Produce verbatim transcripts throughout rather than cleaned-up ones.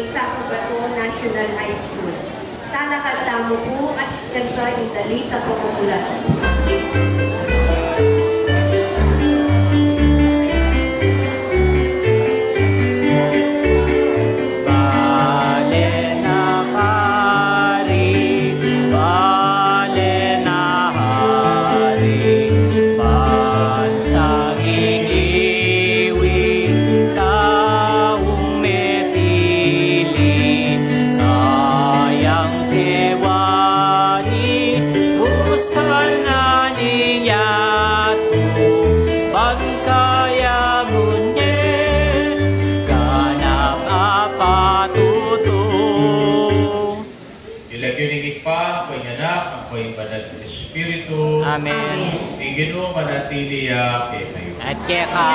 Sa Cotabato National High School. Talakad tamu pu at ikanta ing dali a pamumulat. Bale na kari, bale na hari, bansang iniwi, taung mepili, kayang kewani, usan na niyatu, bang kaya mu ne, ganap a patutu. King lagyu ning Ibpa, ampo ning Anak, ampo ning Banal a Espiritu. Amen. Ing Ginu manatili ya kekayu. At keka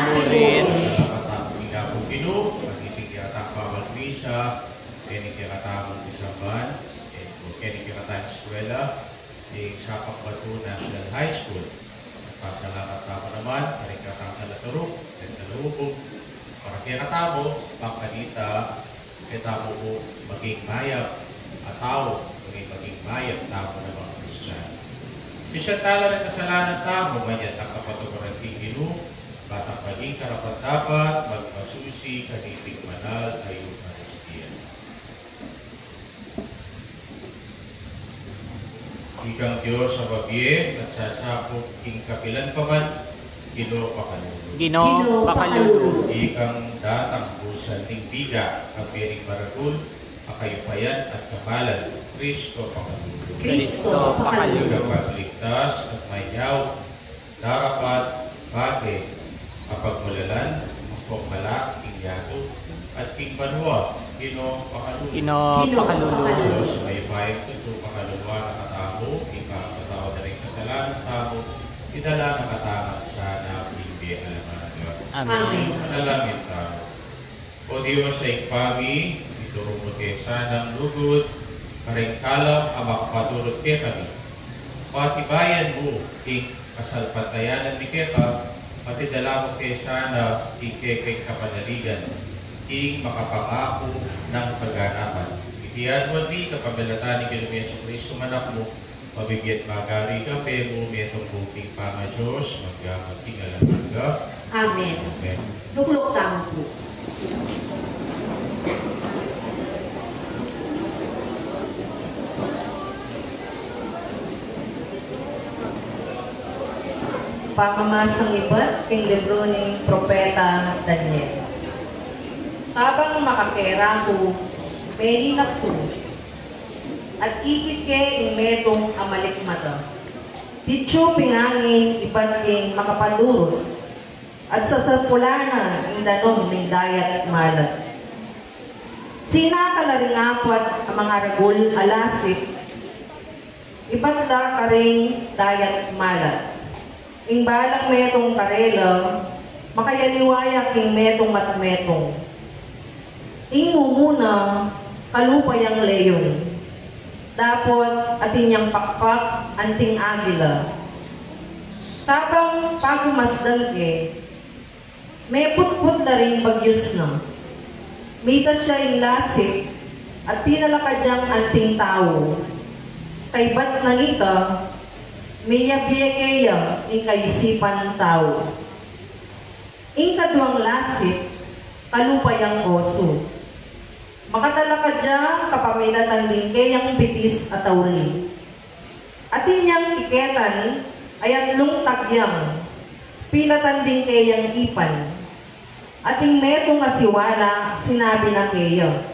mu rin. Salamat tamu king Ginu, king ating pamagmisa, king kekatamung kasamban, king kekatamung eskwela, king Sapac Bato National High School. Pasalamat tamu naman karing kekatang talaturuk, karing talaubung, para kekatamu, pang kanita, e tamu pu maging mayap a tau, maging, maging mayap tamu namang Kristiano. Sisian tala ring kasalanan tamu, manyawad tang kapatuparan king Ginu, ban tang maging karapat-dapat magpasusi kaniting banal a Eukaristia. Ikang Dios a mabie at sasaput king kapilan pa man, Ginu pakalulu. Ginu pakalulu. Ikang datang busan ning biga, a bie ning maragul a kayupayan at kamalan, Kristo pakalulu. Kristo pakalulu. Tagapagligtas at mayap darapat bage a pagmulalan, ampong malak king yatu at king banua, Ginu pakalulu. Ginu pakalulu. Dios a mayupayang tutu, pakaluluan na katamu, king pamamatawad da ring kasalanan tamu, idala na katamu sana king bie alang angga. Amen. Amen. Manalangin tamu. O Dios a Ibpa mi, ituru mu ke sanang lugud karing kalam a makapaturut kekami. Patibayan mu ing kasalpantayanan mi keka, at idala mu ke sana ing kekeng kapanaligan, ing makapangaku nang kaganapan. Iti aduan mi kapamilatan nang Ginu ming Jesucristo, Anak mu, mabibie at magari, kayabe mu, metung buking pamadios, magpa man king alang angga. Amen. Amen. Lukluk tamu pu. Pamamasang ibat king libru ning Propeta Daniel. Kabang makakera ku, melinap ku, at ikit ke ing metung a malikmata. Ditsu pingangin ibat king makapaturut, at sasarpulan na ing danum ning dayat malat. Sinakal la ring apat a mangaragul a lasip, ibat la karing dayat malat. Ing balang metung karela, makayaliwa ya king metung at metung. Ing mumuna, kalupa yang leon. Dapot atin yang pakpak anting agila. Kabang pagumasdan ke, meputput la ring bagyus na. Mitas ya ing lasip at tinalakad yang anting tau. Kaybat na nita, meyabie ke ya ing kaisipan tau. Ing kaduang lasip, kalupa yang osu. Makatalakad ya kapamilatan ding keyang bitis a tauli. Atin yang kiketan a atlung tagyang, pilatan ding keyang ipan. Ating metung a siwala, sinabi na keya,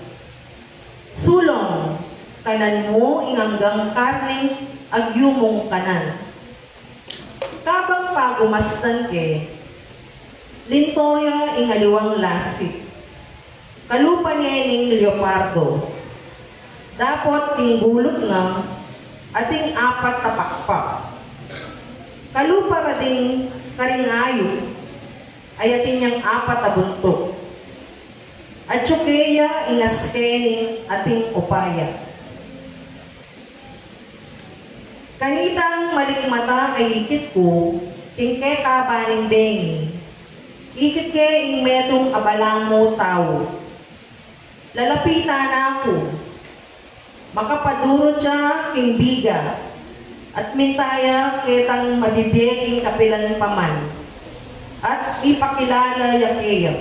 "Sulung, kanan mu ing anggang karning agyu mung kanan." Kabang pagumasdan ke, linto ya ing aliwang lasip. Kalupa ne ning leopardo. Dapot king buluk na ating apat a pakpak. Kalupa ra ding karing ayup a atin yang apat a buntuk. Atyu keya ing aske ning ating upaya. Kanitang malikmata a ikit ku, king kekaban ning bengi, ikit ke ing metung a balamu tau. Lalapitan na ku, makapadurut ya king biga, at minta ya ketang mabibie king kapilan pa man, at mipakilala ya keya.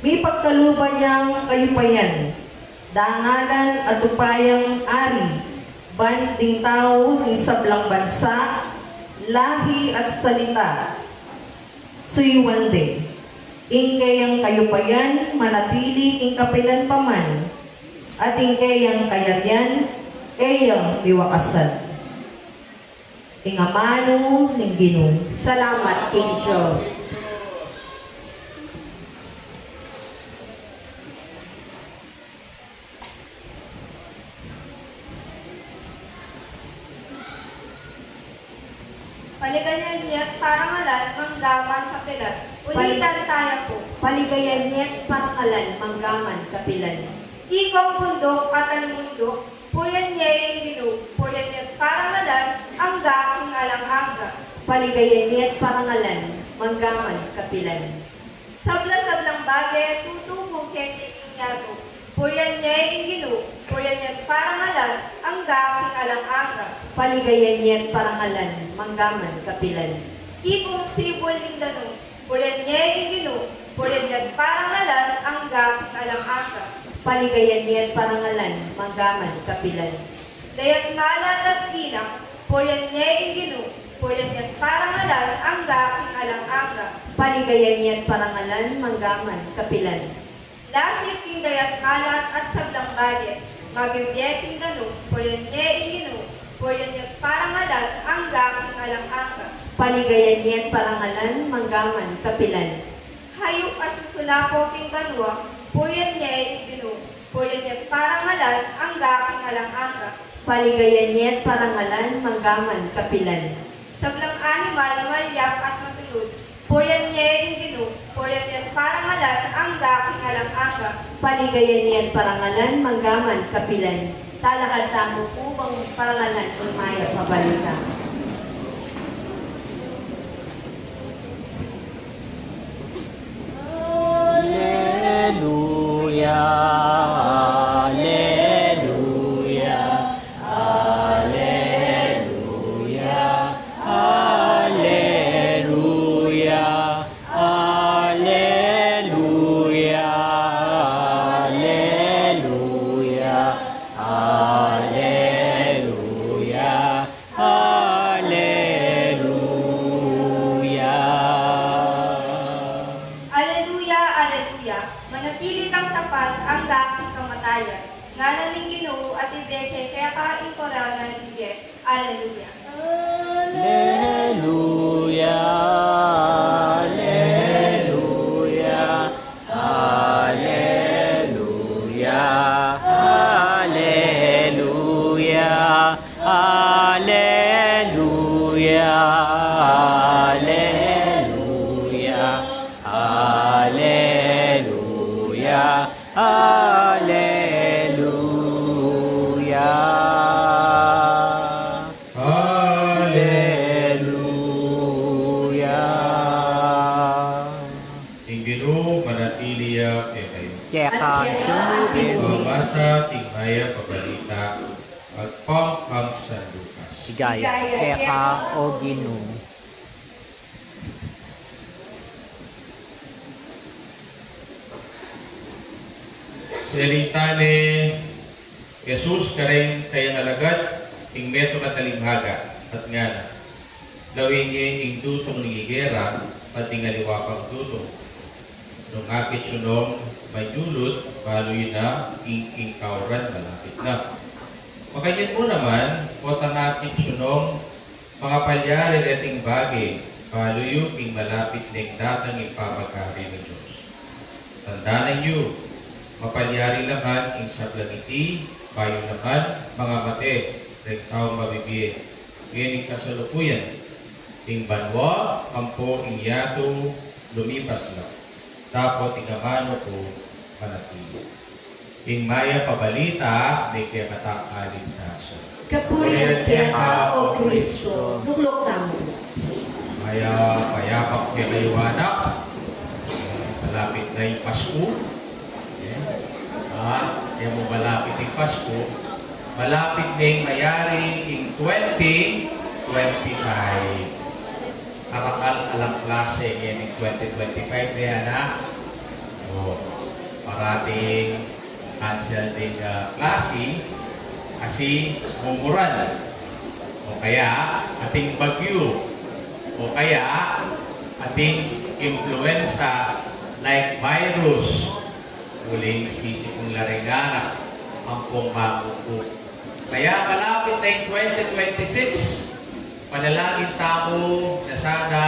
Mipagkaluban yang kayupayan, dangalan at upayang ari, ban ding tau ning sablang bansa, lahi at salita, suyuan de. Ing keyang kayupayan manatili king kapilan pa man, at ing keyang kayarian e ya miwakasan. Ing amanu ning Ginu. Salamat king Dios. Paligayan ye't parangalan, mangga man kapilan. Pali- Ulitan taya pu. Paligayan ye't parangalan, mangga man kapilan. Ikong bunduk at alimunduk, purian ye ing Ginu, purian ye't parangalan, angga king alang angga. Paligayan ye't parangalan, mangga man kapilan. Sabla-sablang bage tutubu keti king yatu, purian ye ing Ginu, purian ye't parangalan, angga king alang angga. Paligayan ye't parangalan, mangga man kapilan. Ikong sibul ning danum, purian ye ing Ginu, purian ye't parangalan, angga king alang angga. Paligayan ye't parangalan, mangga man kapilan. Dayat malat at ilang, purian ye ing Ginu, purian ye't parangalan, angga king alang angga. Paligayan ye't parangalan, mangga man kapilan. Lasip king dayat malat at sablang bage, mabibie king danum, purian ye ing Ginu, purian ye't parangalan, angga king alang angga. Paligayan ye't parangalan, mangga man kapilan. Hayup a susulapo king banua, purian ye ing Ginu, purian ye't parangalan, angga king alang angga. Paligayan ye't parangalan, mangga man kapilan. Sablang animal malyap at matulud, purian ye ing Ginu, purian ye't parangalan, angga king alang angga. Paligayan ye't parangalan, mangga man kapilan. Talakad tamu pu bang parangalan ing mayap a balita. Aleluya, aleluya, aleluya, aleluya, aleluya, aleluya. Aleluya. Aleluya, aleluya. Manatili kang tapat angga king kamatayan. Ngana ning Ginu, at ibie ke keka ing korona ning bie. Aleluya. Aleluya, aleluya, aleluya, aleluya, aleluya, aleluya, aleluya, aleluya. Aleluya. Ing Ginu manatili ya kekayu. Keka mu rin. Mabasa king Mayap a Balita agpang kang San Lucas. Ligaya keka, o Ginu. Sinalita ne Jesus kareng kayang alagad ing metung a talinghaga, at ngana, lawen ye ing dutung ning igera at ing aliwa pang dutung. Nung akit yu nong manyulut, balu yu na ing, ing kauran malapit na. Makanyan mu naman, potang akit yu nong mangapalyari reting bage, balu yu king malapit neng datang ing pamagari ning Dios. Tandanan yu, mapalyari la ngan ing sablang iti, bayu la ngan mangamate reng taung mabibie, ngeni kasalukuyan, ing banua ampo ing yatu lumipas la, dapot ing amanu ku manatili. Ing Mayap a Balita ning kekatang kaligtasan. Kapurian keka, o Kristo. Lukluk tamu. Mayap a yabak kekayu, anak. Malapit na ing Pasku. Eh, Ah, e mu malapit ing Pasku, malapit neng mayari ing twenty twenty-five. Karakal alang klase ngeni ing twenty twenty-five ne, anak. O, parating cancel ding, ah, klase, kasi mumuran. O kaya, ating bagyu. O kaya, ating influenza like virus. Uling sisipung la reng anak ampong makuku. Kaya malapit na ing twenty twenty-six, panalangin tamu na sana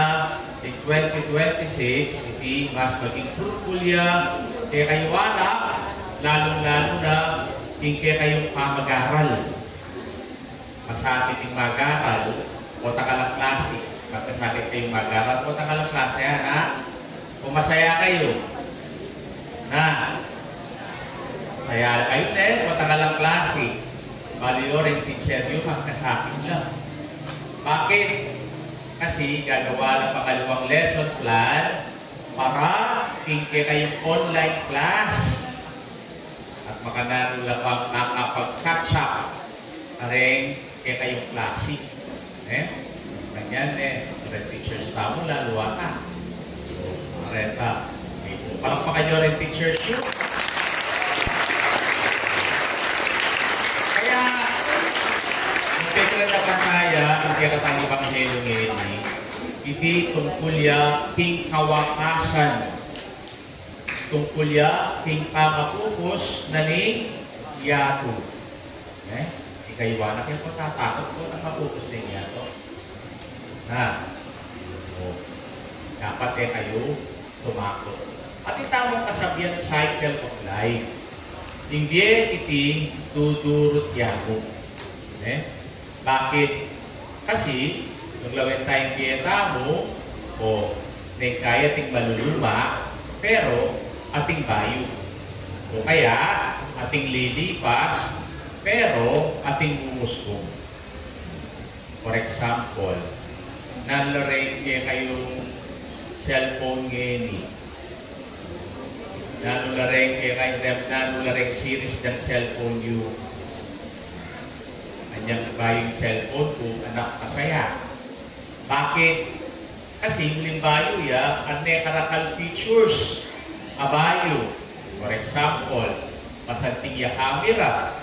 ing twenty twenty-six, iti mas maging fruitful ya kekayu anak, lalung-lalu na ing kekayung pamag-aral. Masakit ing mag-aral o takalang klase. Pagkasakit kayung mag-aral o takalang klase, anak? O masaya kayu? Na? Masaya kayu, ne? O takalang klase? Bale, o reng teacher yu, pagkasakit la. Bakit? Kasi gagawa la pangaluang lesson plan para king kekayung online class. At makananu la pang makapag-catch up kareng kekayung klase. Eh? Kanyan, eh, reng teachers tamu, lalu ata. So, areta. Palakpakan yu reng teachers yu. Kaya, ing kekatang ebanghelyu ngeni, iti tungkul ya king kawakasan. Tungkul ya king pamapupus na ning yatu. Eh? Ikayu anak, e ko tatakut ku nung mapupus na ing yatu. Na. O. Dapat e kayu tumakut. At ing tamung kasabian, cycle of life. Ing bie iti dudurut ya mu. Eh? Bakit? Kasi, nung lawen taya ing bie tamu, o, neng kaya ating maluluma, pero ating bayu. O kaya, ating lilipas, pero ating mumusbong. For example, nanu la reng kekayung cellphone ngeni. Nanu la reng kekayung, nanu la reng series dang cellphone yu. Anyang bayung cellphone ku, anak, masaya. Bakit? Kasi uling bayu ya, at ne karakal features a bayu. For example, masanting ya camera.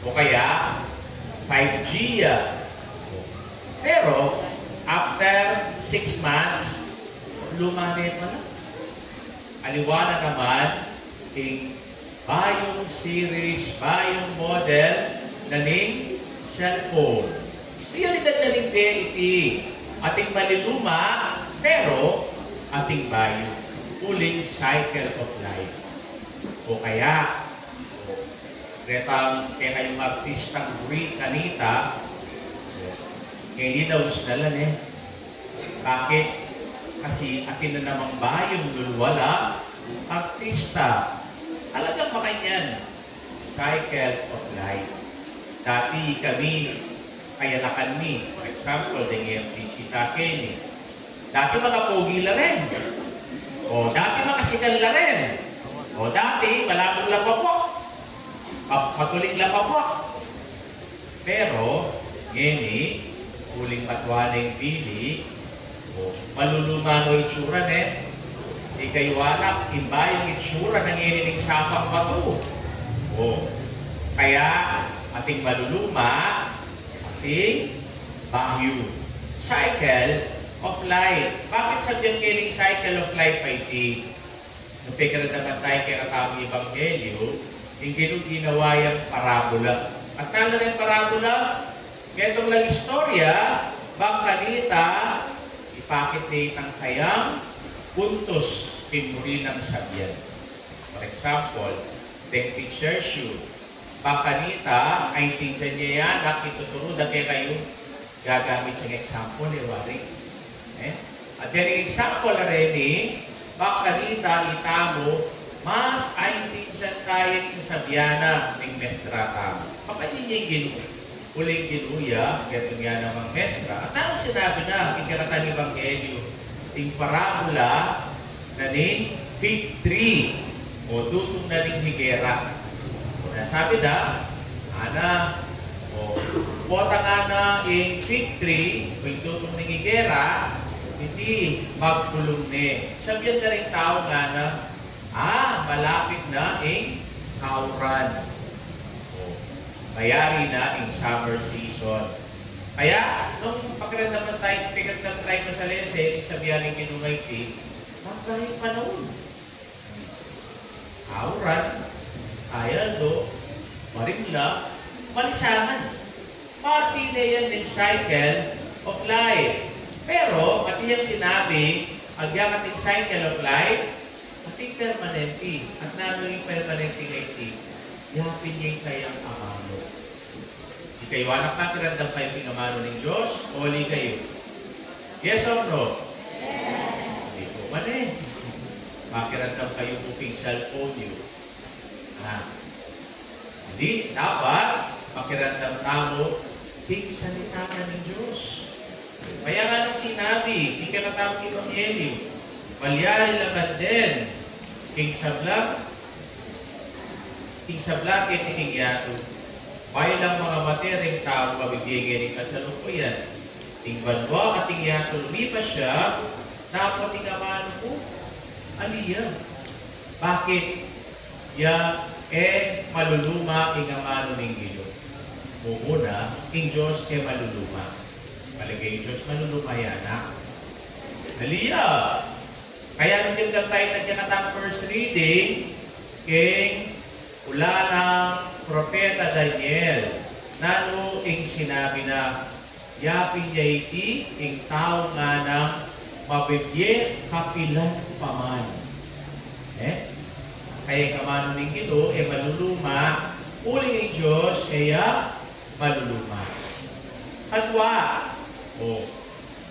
O kaya, five G ya. Pero, after six months, luma ne pala. Aliwa na naman ing bayung series, bayung model na ning cellphone. Realidad na rin kaya iti ating maliluma, pero ating bayu. Uling cycle of life. O kaya, o, retang kekayung artistang buri kanita, o, keni daus na la ne. Bakit? Kasi atin na namang bayung lulwala, artista. Talagang makanyan. Cycle of life. Dati kami, kayanakan mi, for example, deng M P C ta keni. Dati makapogi la rin. O dati makasikal la rin. O dati malabong la papuak. Pa-, patuling la papuak. Pero, ngeni, uling matua na ing bili, o, maluluma no itsura ne. Ikayu anak, ing bayung itsura na ngeni ning sapang batu. O, kaya, ating maluluma, ating bayu. Cycle of life. Bakit sabian ngening cycle of life a iti? Nung pekiradaman taya ing kekatamung ebanghelyu, ing Ginu ginawa yang parabola. At nanu ring parabola? Metung lang istorya, bang kanita, ipakit ne itang kayang puntus king buri nang sabian. For example, deng picture shoot, bang kanita, aintindian ye ya, nakituturu da kekayu, gagamit yang example, e wari. Eh? At deng example a reni, bang kanita itamu, mas aintindian taya ing sasabian na ning mestra tamu. Pakanyan ya ing Ginu, uling Ginu ya, metung ya namang mestra. At nanu ing sinabi na, king kekatang ebanghelyu, ing parabola na ning fig tree. O tutung na ning higera. O, na sabi da, ana, o, pota ngana ing fig tree, o ing tutung ning higera, iti magkulung ne. Sabian da ring tau ngana, a, malapit na ing kauran. O, mayari na ing summer season. Kaya, nung pakiramdaman tayo, pakiramdam tayo masalese, ing sabian ning Ginu ngeni, magkayang panaun. Kauran, kayaldo, marimla, malisangan. Parte ne yan ning cycle of life. Pero, atin yang sinabi, agya kating cycle of life, atin permanente. At nanu ing permanente ngeni? Yapin ya ing kayang amanu. Ikayu, anak, makiramdam kayu king amanu ning Dios? Uli kayu? Yes or no? Yes. Di pu man e. Makiramdam kayu pu king cellphone yu. Ha? Indi, dapat makiramdam tamu king salita na ning Dios. Kaya nga nang sinabi king kekatamung ebanghelyu, malyari la man din king sablang, king sabla keti king yatu. Bayu lang mangamate ring tau mabibie ngeni king kasalukuyan. Ing banua at ing yatu lumipas ya, dapot ing amanu pu, ali ya. Bakit? Ya, e maluluma ing amanu ning Ginu. Mumuna, ing Dios e maluluma. Palage ing Dios maluluma ya, anak? Ali ya. Kaya nung tindan tayo na kekatang first reading, king ula nang propeta Daniel, nanu ing sinabi na, yapin ya iti ing tau nganang mabibie kapilan pa man. E? Kaya ing amanu ning Ginu e maluluma, uling ing Dios e ya maluluma. Kadua, o,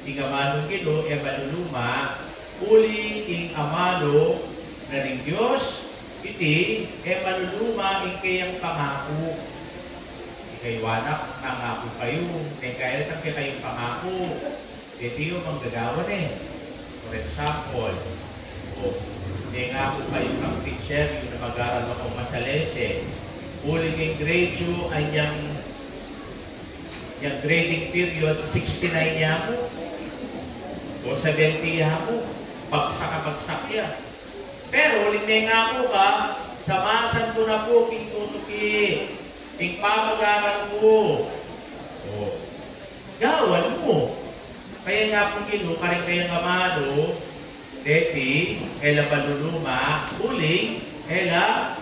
ing amanu ning Ginu e maluluma, uli ing amanu na ning Dios, iti e maluluma ing keyang pangaku. Ikayu, anak, mangaku kayu, nung kaya itang kekayung pangaku, iti yu manggagawa ne. For example, o, mengaku kayu kang teacher yu na mag-aral akong masalese. Uling ing grade yu, anyang, yang grading period, sixty-nine ya mu, o seventy ya mu, bagsak a bagsak ya. Pero uling mengaku ka, samasan ku na pu king tutuki ing pamag-aral ku. O, gawan mu. Kaya ing Ginu, karing kayang amanu, deti e la maluluma, uling e la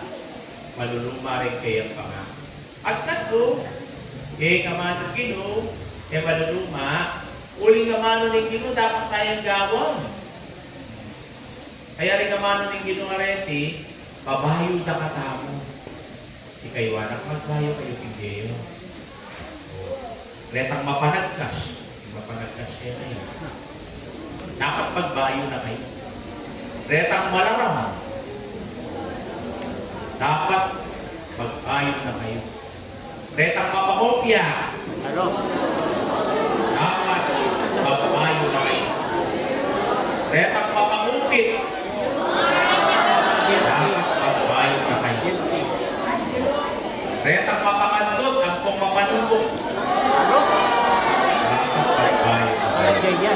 maluluma ring keyang pangaku. At katlu, ing amanu ning Ginu e maluluma, uling ing amanu ning Ginu dapat tayang gawan. Kaya ring amanu ning Ginu areti, babayu da katamu. Ikayu, anak, magbayu kayu king bie yu. O, retang mapanagkas, mapanagkas kekayu. Dapat magbayu na kayu. Retang malaram, dapat magbayu na kayu. Retang mapangopya, ano? Dapat magbayu na kayu. Retang mapangupit, dapat magbayu na kayu. Retang mapangandut, ampong mapanubuk, dapat magbayu na kayu.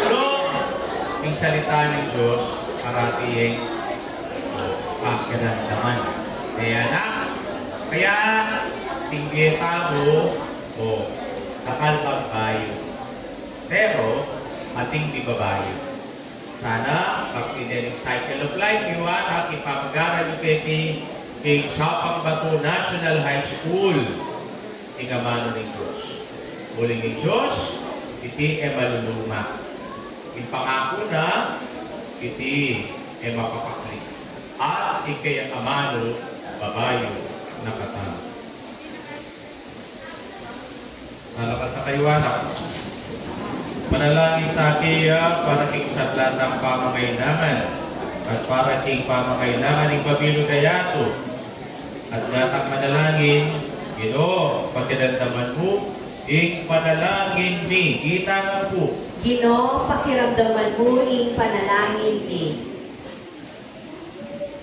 Ano? Ing salita ning Dios, parati yang pakiramdaman. Kaya na, kaya ing bie tamu, o, dakal magbayu. Pero, atin mibabayu. Sana, pag tineng cycle of life yu, anak, ipamag-aral yu keti king Sapang Bato National High School. Ing amanu ning Dios. Uling ing Dios, iti e maluluma. Ing pangaku na, iti e mapapakli. At ing keyang amanu, babayu na katamu. Lalakad na kayu, anak. Manalangin ta keya para king sabla tang pamangailangan at para king pamangailangan ning babilug a yatu. At datang manalangin, Ginu, pakiramdaman mu ing panalangin mi. Itang ampo. Ginu, pakiramdaman mu ing panalangin mi.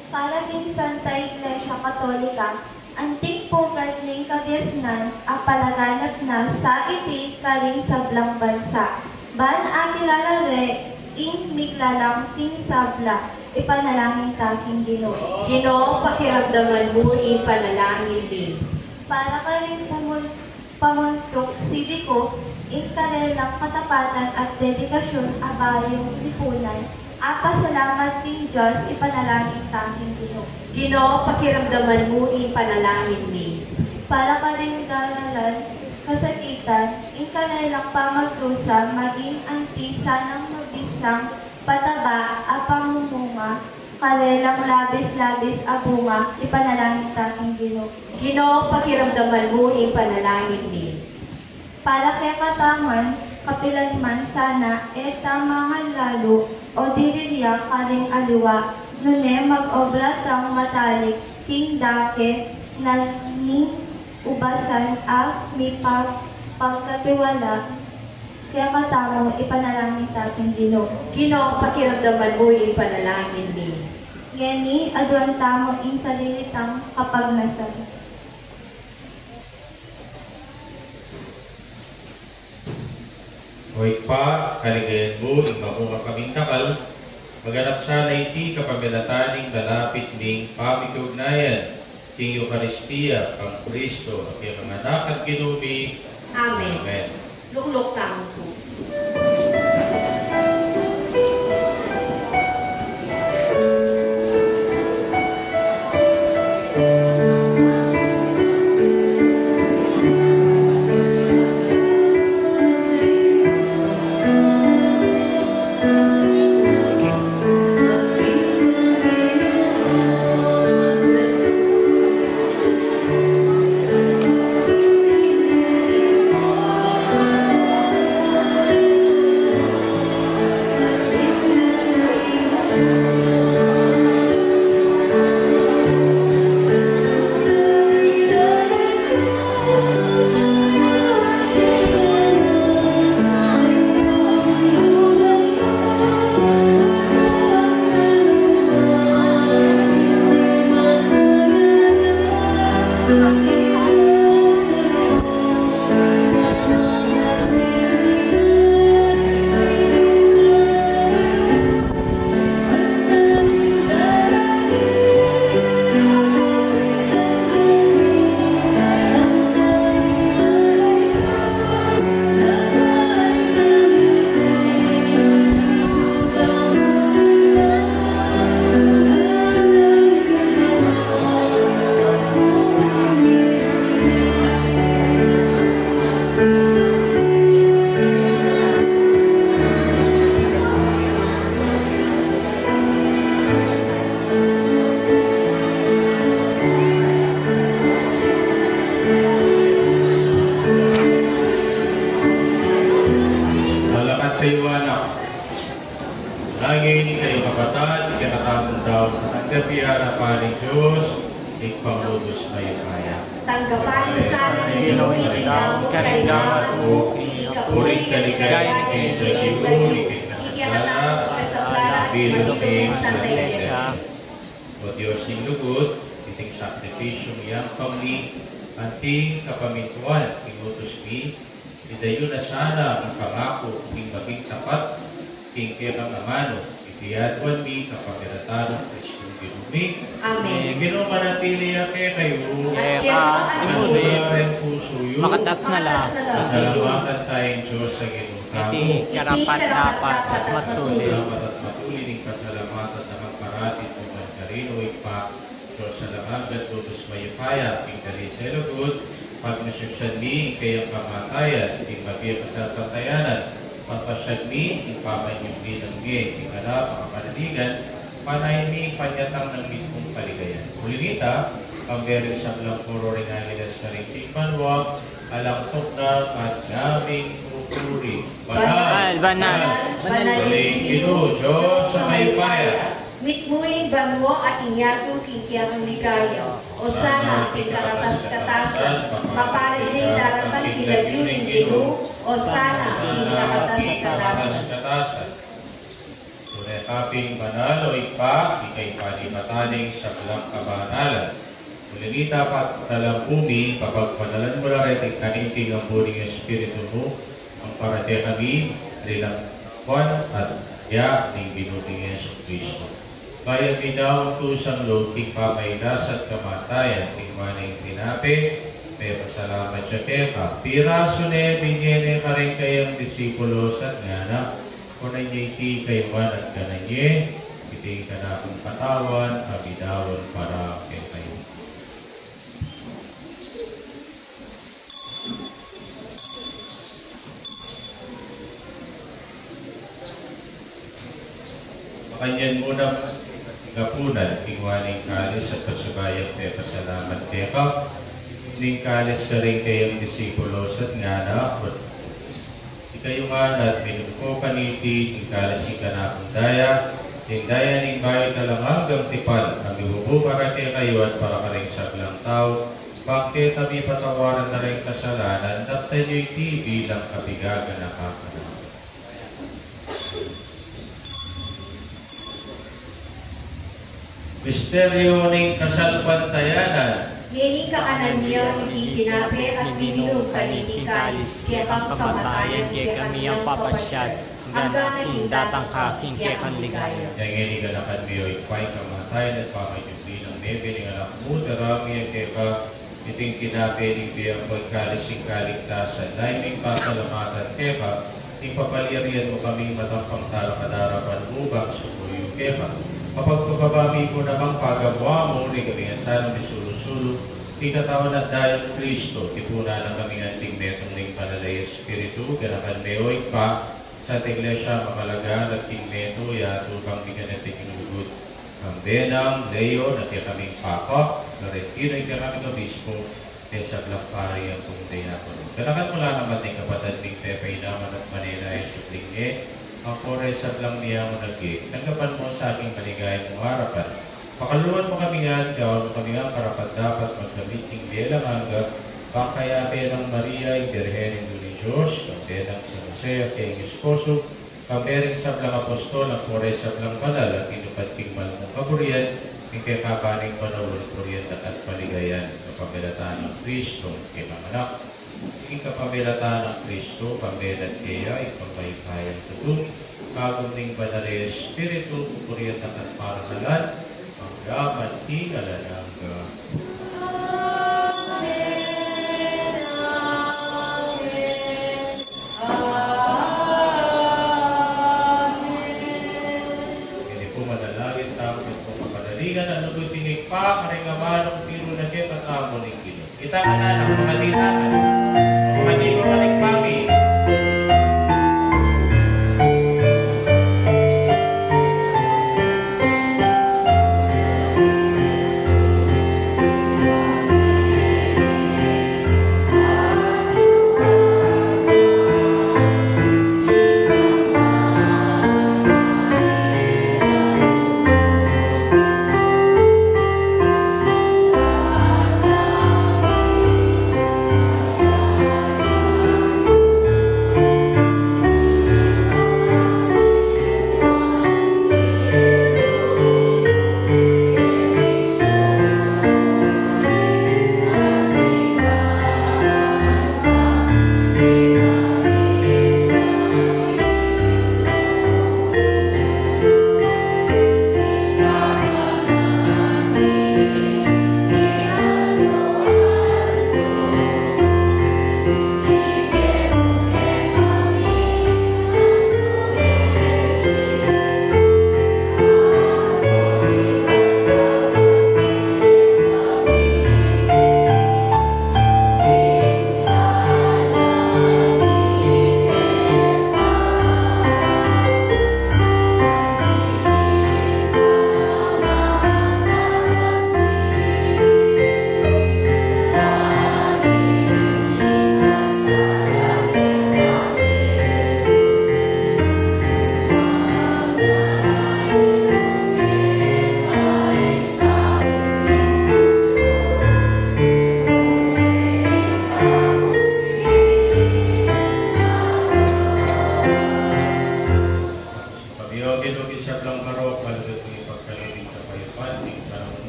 Para king Santa Iglesia Katolika, anting pugad ning kabiasnan a palaganap na sa iti karing sablang bansa. Ban akilala re ing miglalang king sabla, ipanalangin ta king Ginu. Ginu, pakiramdaman mu ing panalangin mi. Para karing pumun- Pamuntuk sibiko, ing karelang katapatan at dedikasyun a bayung lipunan, a pasalamat king Dios, ipanalangin ta king Ginu. Ginu, pakiramdaman mu ing panalangin mi. Para karing daralan kasakitan, ing karelang pamagdusa, maging anti sanang mabisang pataba a pamumunga, karelang labis-labis a bunga, ipanalangin ta king Ginu. Ginu, pakiramdaman mu ing panalangin mi. Para kekatamu, kapilan man sana e ta mangallalu o dirirya karing aliwa, nune mag-obra tang matalik king dake na ning ubasan a mipapagkatiwala kekatamu, ipanalangin ta king Ginu. Ginu, pakiramdaman mu ing panalangin mi. Ngeni, aduan tamu ing sarili tang kapagnasan. O Ibpa, kaligayan mu ing mamunga kaming dakal, maganap sana iti kapamilatan ning malapit ming pamikugnayan king Eukaristia kang Kristo, a kekang Anak at Ginu mi. Amen. Amen. Lukluk tamu pu. Malakat kayu, anak. Lagi ning kayu kapatad, ing kekatamung daun, tanggapan na pu ning Dios, ing panglutus mayupaya. Tanggapan na sana ning Ginu ing daun karing gamat mu, king puri at kaligayan ning kayang Ginu, king kasaplalan at bilug ning Santa Iglesia. O Dios ning lugud, iting sakripisyung yampang mi, anting kapamintuan king utus mi, idayu na sana ing pangaku king maging tapat king kekang amanu, iti aduan mi kapamilatan nang Kristong Ginu mi. Amen. Ing Ginu manatili ya kekayu. At keka naman. Asuran ing pusu yu. Makatas na la. Pasalamatan taya ing Dios a Ginu tamu. Iti karapat-dapat at matulid. Karapat at matulid ing pasalamatan da kang parati tuman karin, o Ibpa, Dios a alang angga at lubus mayupaya, king kayang lugud, pagmasusyan mi ing kayang kamatayan, king mabie a kasalpantayanan, pagpasyag mi ing pamanyubli nang mie, king alang a kapanaligan, panayan mi ing panyatang nang mitmung kaligayan. Uli na nita, pambe ring sablang puro ring angeles karin king banua, alang tuknang at ngaming pupuri. Banal, banal, banal ing Ginu, Dios a mayupaya. Mitmu ing banua at ing yatu king kayang ligaya. Osana king kakatas-katasan. Mapalad ya ing daratang king lagyu ning Ginu. Osana king kakatas-katasan. Turen Kapin banal, o Ibpa, ika ing panibatan ning sablang kabanalan. Uling ita, pagtalam pu mi, papagbanal mu la reti karin king ampon ning Espiritu mu, ampara kekami, ring lagyu at daya ning Ginu ming Jesucristo. Kaya binaun ku sa lub king pamailas at kamatayan, king maning tinape, mepasalamat ya keka, pirasu ne, binye ne karing kayang disipulos at ngana: Kunan ye iti kayu ngan at kanan ye, iti ing kanakung katawan a binaun para kekayu. Makanyan mu naman, king apunan, kinua ne ing kalis at pasibayu yang pepasalamat keka, ning kalis karing kayang disipulos at ngana: Ikayu ngan at minum kayu kaniti, ing kalis ning kanakung daya, ing daya ning bayu at alang anggang tipan, a mibubu para kekayu at para karing sablang tau, bang keta mipatawaran na ring kasalanan. Daptan yu iti bilang kapigagan a kanaku. Misteryu ning kasalpantayanan. Ngeni kakanan mi ing tinape at minum kaniting kalis, kekang kamatayan kekami yang papasiag, anggang king datang ka king kekang ligaya. Ngeni ganakan mi, o Ibpa, ing kamatayan at pamanyubli nang mebie ning Anak mu, darami keka iting tinape ning bie ampon kalis ning kaligtasan, lalu ming pasalamatan keka, ing papalyarian mu kaming matampang talakad king arapan mu bang sumuyu keka. Kapagpakababa mi pu namang pagamu-amu, nung kami ngan sanang misulu-sulu king katawan at daya nang Kristo, tipunan na kami ngan king metung ning Banal a Espiritu, ganakan me, o Ibpa, sa Iglesia makalagaan at king metung ya, tubang mi kanita king lugud. Kambe nang Leo, na kekaming Papa, Florentino, ing kekaming Obispo, ing sablang pari ampong diakono. Ganakan mu la naman ding kapatad ming pepainaman at manenaya, supling ne, ampon reng sablang miyamanege, tanggapan mu sa king maligaya mung arapan. Pakalulwan mu kami ngan, gawan mu kami ngan karapat-dapat magkamit king bie alang angga, bang kayabe nang Maria, ing Birhen Indu ning Dios, kambe nang San Jose, a kayang esposo, kambe ring sablang apostol, ampon reng sablang banal a tinupad king mal mung kaburian, ing kekaban ning banua, purian daka at paligayan, kapamilatan nang Kristo, kekang Anak. Ing kapamilatan nang Kristo, kambe na at keya, ing kapayapan a tutu, kagum ning Banal a Espiritu, purian daka at parapalan, angga man king alang angga. Amen. Amen. Amen. Ngeni pu manalangin tamu, pu kapadalingan, a lugud ning Ibpa, karing amanung tiru na kekatamu ning Ginu. Kita ka na, makadita ka na. Makadita ka na, Ibpa mi.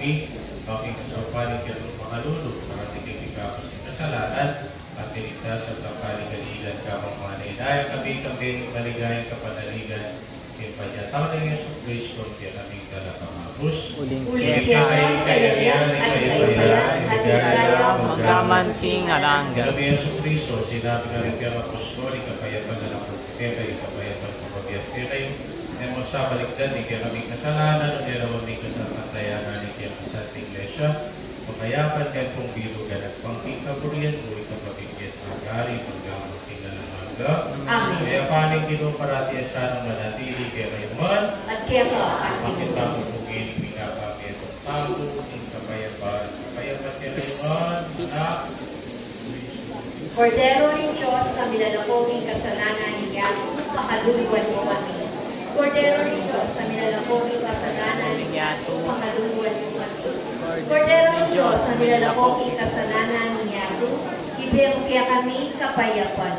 Aking kasaupan ning kekang pakalulu, para king pikapas ning kasalanan, at iligtas at kapaligaligad kaming manenaya, kapitan ning maligayang kapanaligan, king pamanatang nang Jesucristo, ing kekami talapamatubud. Uling keka ing kayarian, ing kayarian, ing kayarian, ing kayarian, magpaman king alang angga. Ing Jesucristo, sinabi na ning kekang apostol, ing kapayapan na pu kekayu, ing kapayapan ku pabie ku kekayu, e mu sa balikdan ing kekami kasalanan, nune lawan mu ing kasalpantayanan ning kekang Santa Iglesia, pakayapan mu pung bilugan at pang king kaburian mu, ika pabibie at magari, magpaman king alang angga. Amen. Ing kapayapan ning Ginu parati sana manatili kekayu ngan. At keka naman. Pakit tamu pu ngeni ing pekapametung tamu, ing kapayapan, kapayapan kekayu ngan, peace, anak. Kordero ning Dios, a milalako king kasalanan ning yatu, pakaluluan mu kami. Kordero ning Dios, a milalako king kasalanan ning yatu, pakaluluan mu kami. Kordero ning Dios, a milalako king kasalanan ning yatu, ibie mu kekami ing kapayapan.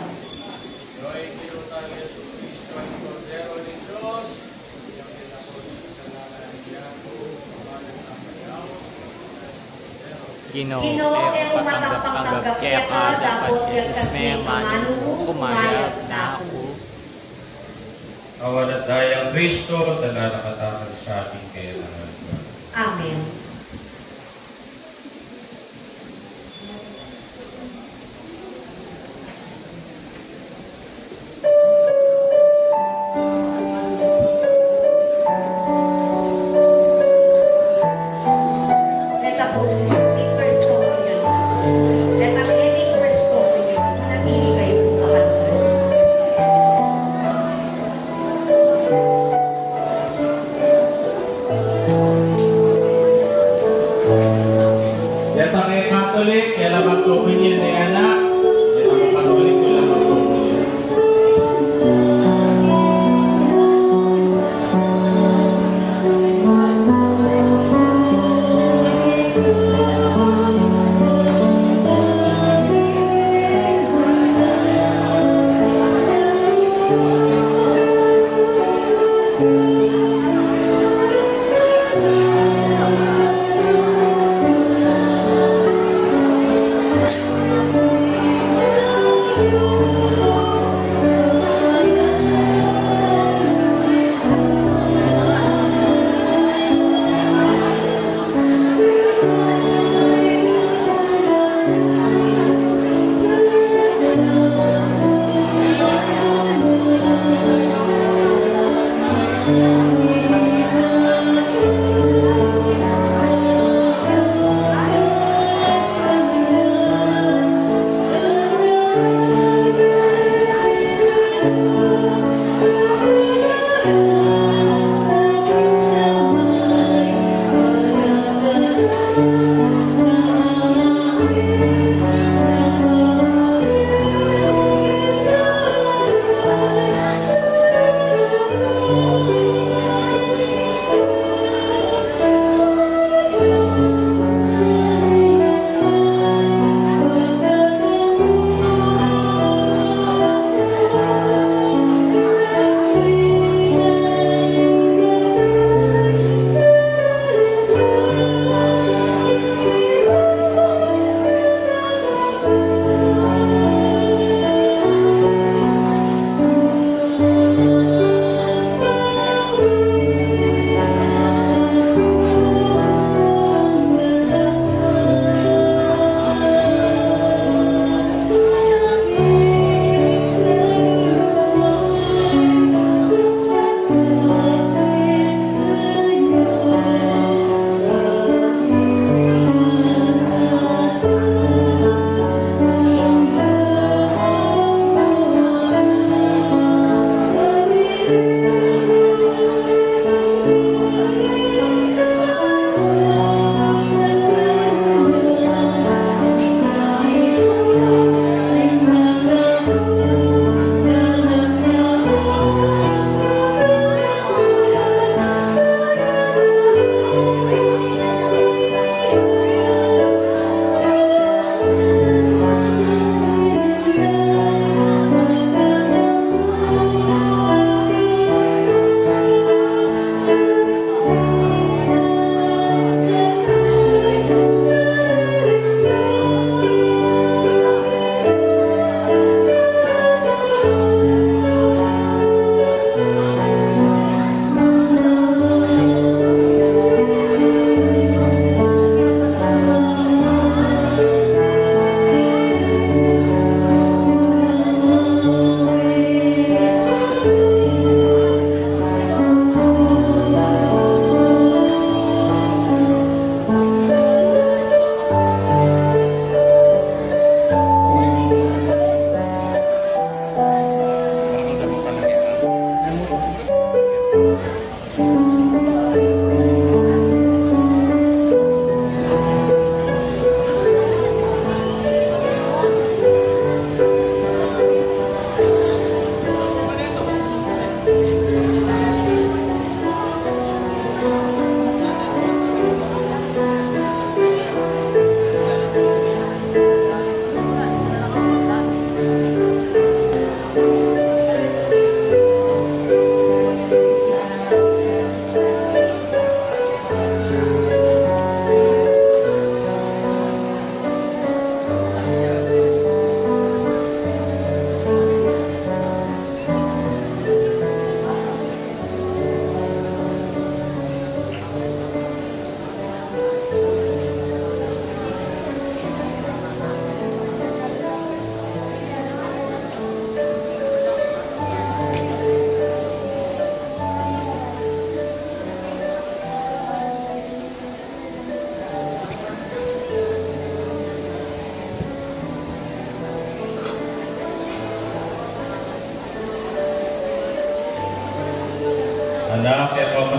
Ginu, Ginu, e ku matanggap-tanggap keka, dapot yatas me ing amanu mu, kumayap na ku. Awan at dayang Kristo, dala na katamu sa ating kailangan. Amen. Deta ke Katolik, kela magkomunyon ne anak. Deta ke Katolik, kela magkomunyon.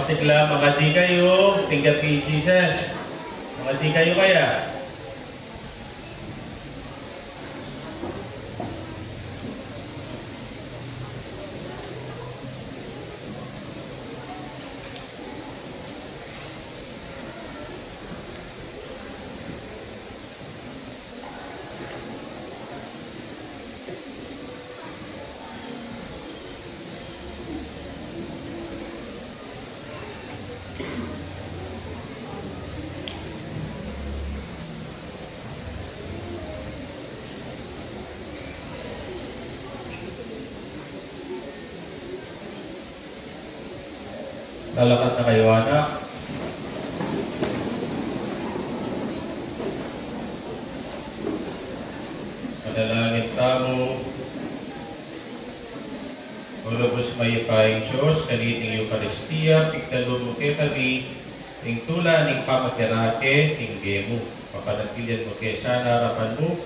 Sigla, mangadi kayu, tinggap i Jesus. Mangadi kayu kaya. Lalakad na kayu, anak. Manalangin tamu. O lubus mayupayang Dios, kaniting Eukaristia, pigtalub mu kekami ing tula ning pamakiabe king bie mu. Papanatilian mu ke sana arapan mu,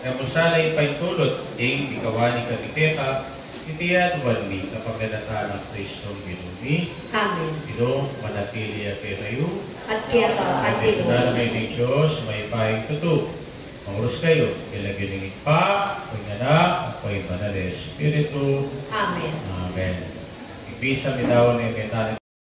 nung mu sana ipaintulut ing mikawani kami keka, iti aduan mi kapamilatan nang Kristong Ginu mi. Amen. Ginu, manatili ya kekayu. At keka, at Ginu. Bendisyunan na kayu ning Dios, mayupayang tutu. Mangurus kayu, king lagyu ning Ibpa, ning Anak, at ning Banal a Espiritu. Amen. Amen. Ing misa mitawan ne metan